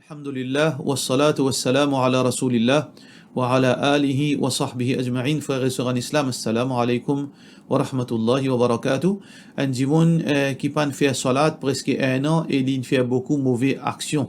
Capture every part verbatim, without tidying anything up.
Alhamdulillah, wassalatu wassalamu ala Rasoulillah, wa ala alihi wa sahbihi ajmain. Frer e ser an Islam, assalamu alaikum wa rahmatullahi wa barakatuh. Enn dimoun, eh, ki pa'nn fer salat preske enn an e li'nn fer boukou move aksion,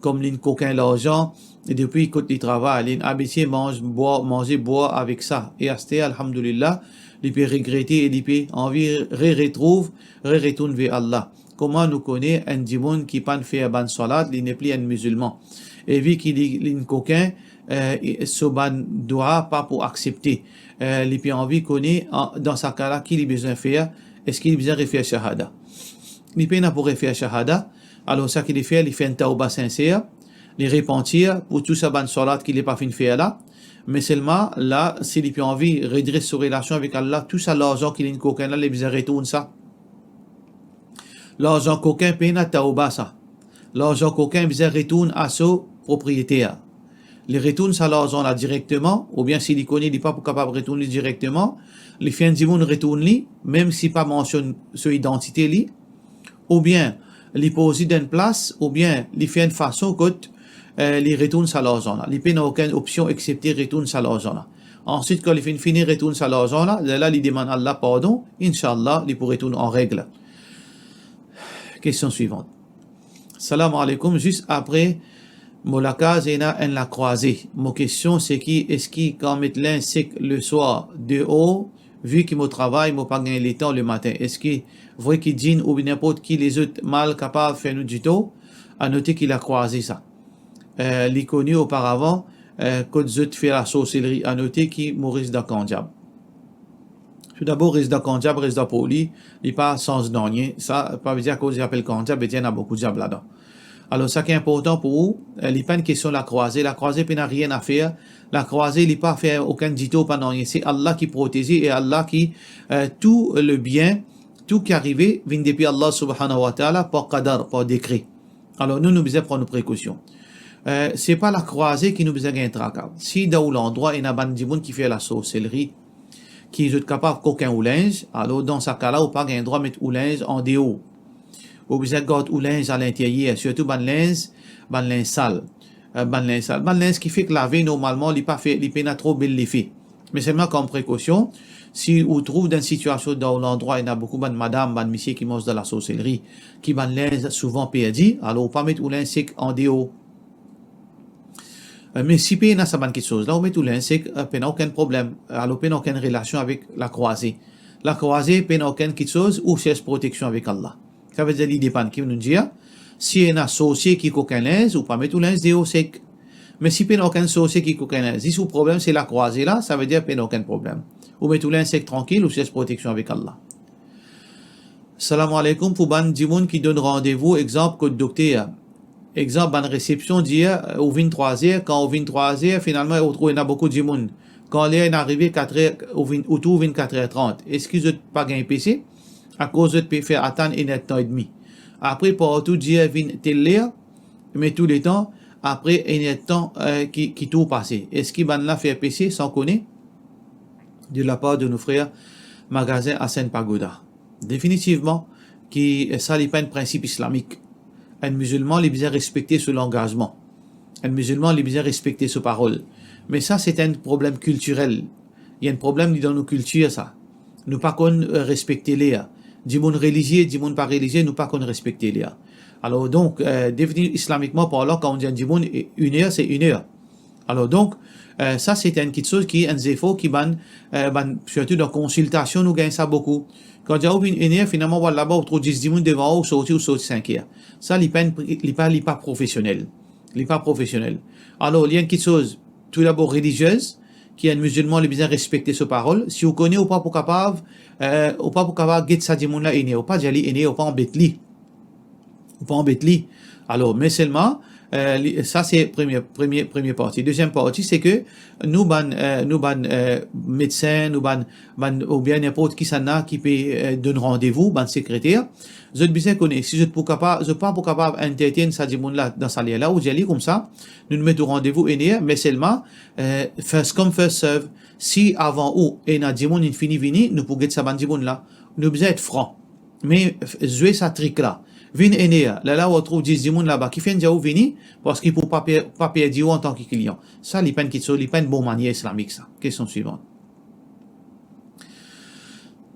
kom li'nn kokin larzan, e depi kot li travay, li'nn abitie manz, bwar, manze, bwar avek sa. E aster, alhamdulillah, li pe regrete e li pe anvi re-, retrouv, re-, retourn ver Allah. Kouma nou kone enn dimoun ki pa'nn fer bann salat, li nepli enn mizilman? E vi ki li, li'nn kokin, eh, e so bann dwa pa pou aksepte. Eh, li pe anvi kone, an, dan sa ka la, ki li bizin fer, eski li bizin refer shahada? Li pena pou refer shahada. Alor, sa ki li fer, li fer enn tawba sinser, li repantir pou tou sa bann salat ki li pa finn fer la. Me selman, la, si li pe anvi redres so relasion avek Allah, tou sa larzan ki li'nn kokin la, li bizin retourn sa. Larzan kokin pena tawba sa. Larzan kokin bizin retourn a so propriyeter. Li retourn sa larzan la direkteman, oubien si li kone li pa pou kapav retourn li direkteman, li fer enn dimoun retourn li, mem si pa mansionn so idantite li, oubien li poz li dan enn plas, oubien li fer enn fason kot, eh, li retourn sa larzan la. Li pena okenn opsion exsepte retourn sa larzan la. Answit, kan li finn fini retourn sa larzan la, lerla li demann Allah pardon, inshallah, li pou retourn an reg. Kestion swivan. Salam alaikum, zis apre mo lakaz ena enn lakrwaze. Mo kestion se ki, eski kan met linz sek leswar deor, vi ki mo travay, mo pa gagn letan lematin, eski vre ki djinn oubien ninport ki lezot mal kapav fer nou ditor? Anote ki lakrwaze sa, eh, li koni oparavan, eh, kot zot fer lasorselri. Anote ki mo res dan kan diab. Toudabor, res dan kan diab, res dan poli, li pa sanz nanye. Sa pa vedir akoz li apel kan diab, vedir ena boukou diab ladan. Alor, sa ki inportan pou ou, eh, li pa enn kestion lakrwaze. Lakrwaze pena nanye a fer. Lakrwaze, li pa fer okenn ditor, pa nanye. Se Allah ki proteze e Allah ki, eh, tou le bien, tou ki arive, vinn depi Allah subhanahu wa ta'ala par qadar, par dekre. Alor, nou, nou bizin pran nou prekosion. Eh, se pa lakrwaze ki nou bizin gagn traka. Si dan ou landrwa ena bann dimoun ki fer lasorselri, ki zot kapav kokin ou linz, alor dan sa ka la, ou pa gagn drwa met ou linz andeor. Ou bizin gard ou linz alinteryer, sirtou bann linz, bann linz sal. Eh, bann linz sal. Bann linz ki fek lave normalman, li pa fer, li pena tro bel lefe. Me selman kom prekosion, si ou trouv dan enn sitiasion dan ou landrwa ena boukou bann madam, bann misie ki manz dan lasorselri, ki bann linz souvan perdi, alor ou pa met ou linz sek andeor. Eh, me si pena sa bann kiksoz la, ou met ou linz sek, eh, pena okenn problem. Alor pena okenn relasion avek lakrwaze. Lakrwaze pena okenn kiksoz, ou sers proteksion avek Allah. Savedir li depann ki nou dir. Si ena sorsie ki kokin linz, ou pa met ou linz deor sek. Me si pena okenn sorsie ki kokin linz, zis ou problem se lakrwaze la, savedir pena okenn problem. Ou met ou linz sek trankil, ou sers proteksion avek Allah. Salam alaikum, pou bann dimoun ki donn randevou, exanp kot dokter. Exanp, bann resepsion dir, eh, ou vinn trwa zer, kan ou vinn trwa zer, finalman ou trouv ena boukou dimoun. Kan ler inn arive kat er, ou vinn, ou trouv vinn kat er trant. Eski zot pa gagn pese? Akoz zot pe fer atann enn er tan edmi. Apre, partou dir vinn tel ler, me touletan, apre enn er tan, eh, ki, ki tour pase. Eski bannla fer pese san kone? De lapar de nou frer magazin Hassan Pagoda. Definitivman, ki, eh, sa li pa enn prinsip islamik. Enn mizilman, li bizin respekte so langazman. Enn mizilman, li bizin respekte so parol. Me sa, se enn problem kiltirel. Li enn problem li dan nou kiltir, sa. Nou pa konn, eh, respekte ler. Dimoun relizie, dimoun pa relizie, nou pa konn respekte ler. Alor, donk, eh, defini-, islamikman parlan, kan ou dir enn dimoun, eh, enn er, se enn er. Alor, donk, eh, sa, se enn kiksoz ki, enn zefor ki bann, eh, bann, sirtou dan konsiltasion, nou gagn sa boukou. Kan ou dir ou vinn enn er, finalman, ou al laba, ou trouv dis dimoun devan ou, ou sorti, ou sorti sink er. Sa, li pa enn pri-, li pa, li pa profesionel. Li pa profesionel. Alor, li enn kiksoz, toudabor reliziez, ki enn mizilman, li bizin respekte so parol. Si ou kone ou pa pou kapav, eh, ou pa pou kapav get sa dimoun la enn er, ou pa dir li enn er, ou pa anbet li. Ou pa anbet li. Alor, me selman, eh, li, sa se premie, premie, premie parti. Deziem parti, se ke nou bann, eh, nou bann, eh, medsin, nou bann, bann, oubien ninport kisannla ki pe, eh, donn randevou, bann sekreter, zot bizin kone, si zot pou kapa-, zot pa pou kapav entertain sa dimoun la dan sa ler la, ou dir li koumsa, nou, nou met ou randevou enn er, me selman, eh, first come, first serve. Si avan ou, ena dimoun inn fini vini, nou pou get sa bann dimoun la. Nou bizin et fran. Me f-, zwe sa trik la. Vinn enn er, lerla ou trouv dis dimoun laba ki finn dir ou vini, parski pou pa per-, pa perdi ou antan ki klian. Sa, li pa enn kitsoz, li pa enn bon manier islamik sa. Kestion swivan.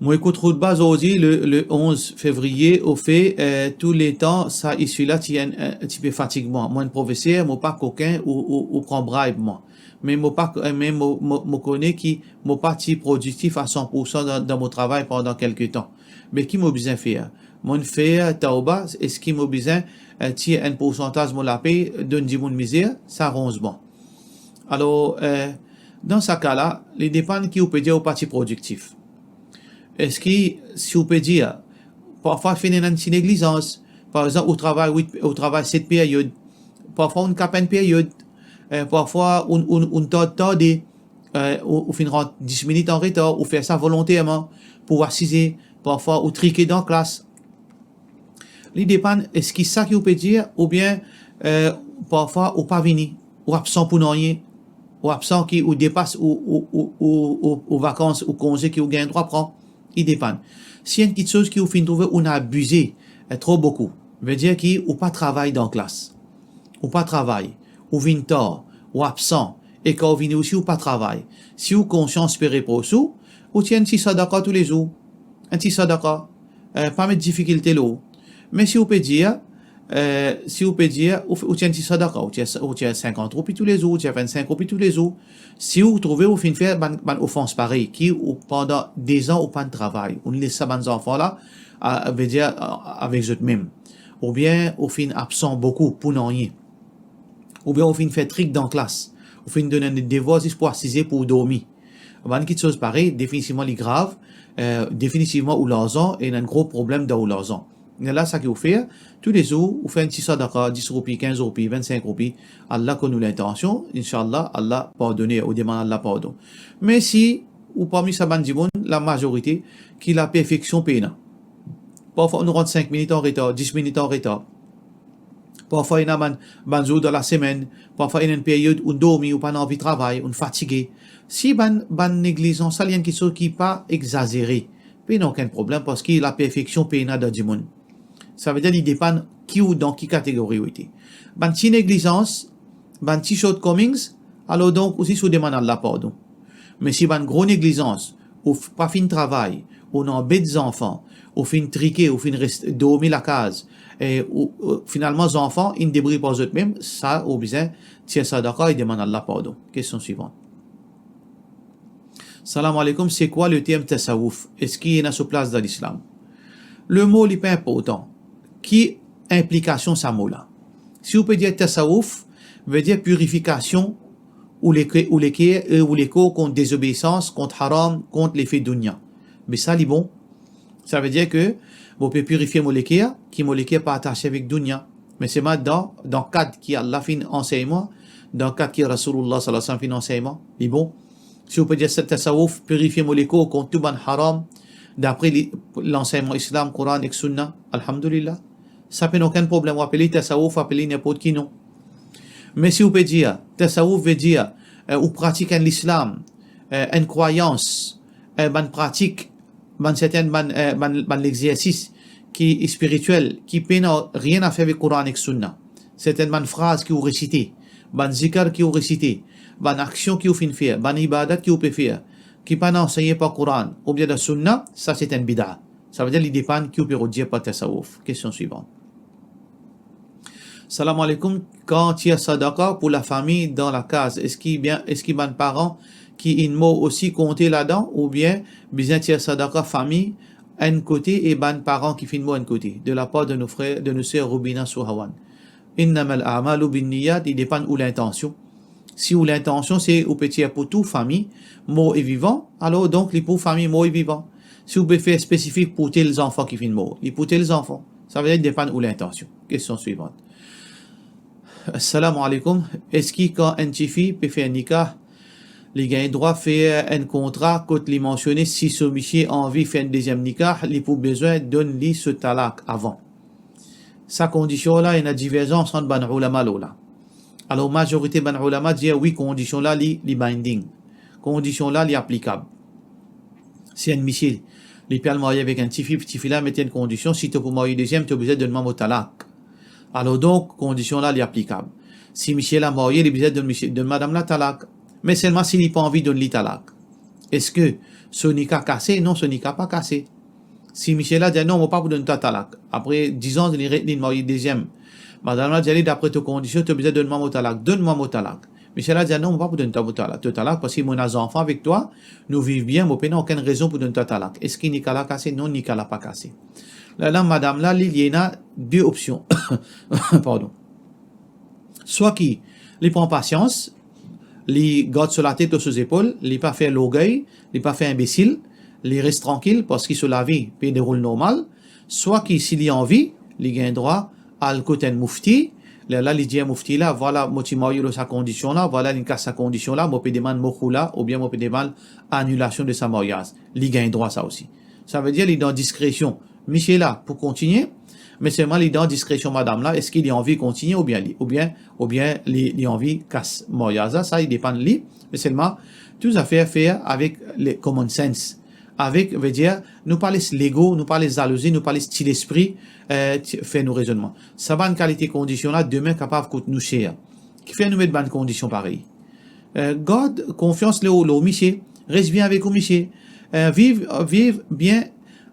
Mo ekout khoutba zordi, le, le onz fevriye, ofe, eh, tou letan sa isi la ti enn, eh, ti pe fatig mwa. Mo enn profeser, mo pa kokin ou, ou, ou pran bribe mwa. Me mo pa, eh, me mo, mo, mo kone ki mo pa ti prodiktif a san pou san dan, dan mo travay pandan kelke tan. Me ki mo bizin fer? Mo'nn fer tawba, eski mo bizin, eh, tir enn poursantaz mo lape, donn dimoun mizer? Sa ronz mwa. Alor, eh, dan sa ka la, li depann ki ou pe dir ou pa ti prodiktif. Eski, si ou pe dir, parfwa finn ena enn ti neglizans, par exanp, ou travay wit, ou travay set peryod, parfwa ou kap enn peryod, eh, parfwa ou, ou, ou tard, tarde, eh, ou, ou finn rant dis minit an retar, ou fer sa volonterman pou asize, parfwa ou trike dan klas. Li depann eski sa ki ou pe dir, oubien, eh, parfwa ou pa vini, ou absan pou nanye, ou absan ki ou depas ou, ou, ou, ou, ou, ou vakans, ou konze ki ou gagn drwa pran, li depann. Si enn kitsoz ki ou finn trouve ou'nn abize, eh, tro boukou, vedir ki ou pa travay dan klas, ou pa travay, ou vinn tar, ou absan, e kan ou vini osi ou pa travay. Si ou konsians pe repros ou, ou tir enn ti sadaka toulezour. Enn ti sadaka, eh, pa met difikilte lor ou. Me si ou pe dir, eh, si ou pe dir, ou, ou tir enn ti sadaka, ou tir, ou tir sinkant roupi toulezour, ou tir vennsink roupi toulezour. Si ou trouve ou finn fer bann, bann ofans parey, ki ou pandan dezan ou pa'nn travay, ou'nn les sa bann zanfan la, a, vedir, a, avek zot mem. Oubien ou finn absan boukou pou nanye. Oubien ou finn fer trik dan klas, ou finn donn enn devwar zis pou asize pou ou dormi. Bann kitsoz parey, definitivman li grav, eh, definitivman ou larzan, ena enn gro problem dan ou larzan. Lerla sa ki ou fer, toulezour, ou fer enn ti sadaka, dis roupi, kinz roupi, vennsink roupi, Allah konn ou lintansion, inshallah, Allah pardone, ou demann Allah pardon. Me si ou parmi sa bann dimoun, lamazorite, ki laperfeksion pena. Parfwa ou rant sink minit an retar, dis minit an retar. Parfwa ena bann, bann zour dan lasemenn, parfwa ena enn peryod ou dormi, ou pa'nn anvi travay, ou fatige. Si bann, bann neglizans la, li enn kitsoz ki pa exazere, pena okenn problem, parski laperfeksion pena dan dimoun. Savedir li depann ki ou dan ki kategori ou ete. Bann ti neglizans, bann ti shortcomings, alor donk ou zis ou demann Allah pardon. Me si bann gro neglizans, ou f-, pa finn travay, ou anbet zanfan, ou finn trike, ou finn res dormi lakaz, e ou, ou, finalman zanfan inn debrouy par zot mem, sa ou bizin tir sadaka e demann Allah pardon. Kestion swivan. Salam aleykoum, c'est quoi le terme tasawuf? Eski ena so plas dan lislam? Le mo li pa inportan. Ki inplikasion sa mo la? Si ou pe dir tasawuf, vedir pirifikasion ou leke-, ou leker e ou lekor kont dezobeisans, kont haram, kont lefe dounia. Me sa li bon. Savedir ke mo pe pirifie mo leker, ki mo leker pa atase avek dounia. Me selman dan, dan kad ki Allah finn ansegn mwa, dan kad ki Rasoulullah sallallahu alayhi wa sallam finn ansegn mwa, li bon. Si ou pe dir sa tasawuf, pirifie mo lekor kont tou bann haram, dapre li, lansegnman Islam, Koran ek Sunna, alhamdulillah. Sa pena okenn problem, ou apel li tasawuf, ou apel li ninport ki non. Me si ou pe dir, tasawuf vedir, eh, ou pratik enn lislam, eh, enn krwayans, eh, bann pratik, bann sertin bann, eh, bann, bann lexersis ki spiritiel, ki pena rien a fer avek Koran ek Sunna. Sertin bann fraz ki ou resite, bann zikar ki ou resite, bann aksion ki ou finn fer, bann ibadat ki ou pe fer, ki pa'nn ansegn par Koran oubien dan Sunna, sa se enn bida. Savedir li depann ki ou pe rod dir par tasawuf. Kestion swivan. Salam aleykoum, kan tir sadaka pou lafami dan lakaz, eski bien, eski bann paran ki inn mor osi konte ladan, oubien bizin tir sadaka fami enn kote e bann paran ki finn mor enn kote? De la part de nos frères, de nos sœurs Rubina Souhawan. Innamal a'malu binniyat, li depann ou lintansion. Si ou lintansion se ou pe tir pou tou fami, mor e vivan, alor donk li pou fami mor e vivan. Si ou pe fer spesifik pou tel zanfan ki finn mor, li pou tel zanfan. Savedir li depann ou lintansion. Kestion swivan. Assalamu alaikum. Eski kan enn tifi pe fer nikah, li gagn drwa fer enn kontra kot li mansione si so misie anvi fer enn deziem nikah, li pou bizin donn li so talak avan? Sa kondision la, ena diverzans ant bann oulama lor la. Alor, mazorite bann oulama dir, wi, kondision la, li, li binding. Kondision la, li aplikab. Si enn misie, Li pe al marye avek enn tifi, tifi la met enn kondision, si to pou marye deziem, to bizin donn mwa mo talak. Alor donk, kondision la, li aplikab. Si misie la marye, li bizin donn misie, donn madam la talak. Me selman si li pa anvi donn li talak, eski so nika kase? Non, so nika pa kase. Si misie la dir, "Non, mo pa pou donn twa talak." Apre diz an, li re-, li marye deziem. Madam la dir li, "Dapre to kondision, to bizin donn mwa mo talak. Donn mwa mo talak." Misie la dir, "Non, mo pa pou donn twa mo talak, to talak, parski mo ena zanfan avek twa, nou viv bien, mo pena okenn rezon pou donn twa talak." Eski nika la kase? Non, nika la pa kase. Lerla madam la, li, li ena de opsion. Pardon. Swa ki li pran pasians, li gard so latet lor so zepol, li pa fer lorgey, li pa fer inbesil, li res trankil parski so lavi pe deroul normal, swa ki si li anvi, li gagn drwa al kot enn mufti, lerla li dir mufti la, "Vwala, mo ti marye lor sa kondision la, vwala, li kas sa kondision la, mo pe demann mokhula, oubien mo pe demann anilasion de sa maryaz." Li gagn drwa sa osi. Savedir li dan diskresion misie la pou kontinie, me selman li dan diskresion madam la, eski li anvi kontinie oubien li, oubien, oubien li, li anvi kas maryaz la, sa li depann li, me selman tou zafer fer avek le common sense. Avek, vedir, nou pa les lego, nou pa les zalouzi, nou pa les ti lespri, eh, ti, fer nou rezonnman. Sa bann kalite kondision la, demin kapav kout nou ser. Kifer nou met bann kondision parey? Eh, gard konfians lor, lor misie, res bien avek ou misie. Eh, viv, viv bien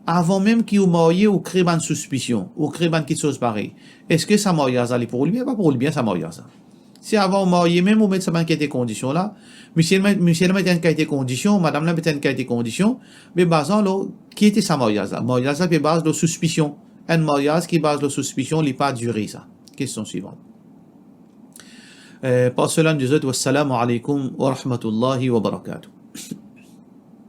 avan mem ki ou marye, ou kre bann sispision, ou kre bann kiksoz parey. Eski sa maryaz la, li pou roul bien, pa pou roul bien sa maryaz la? Si avan ou marye mem, ou met sa bann kalite kondision la, misie, misie la met enn kalite kondision, madam la met enn kalite kondision, me bazan lor ki ete sa maryaz la? Maryaz la pe baz lor sispision. Enn maryaz ki baz lor sispision, li pa dire sa. Kestion swivan. Eh, par sela, nou dir zot, wassalamu alaikum wa rahmatullahi wa barakatuh.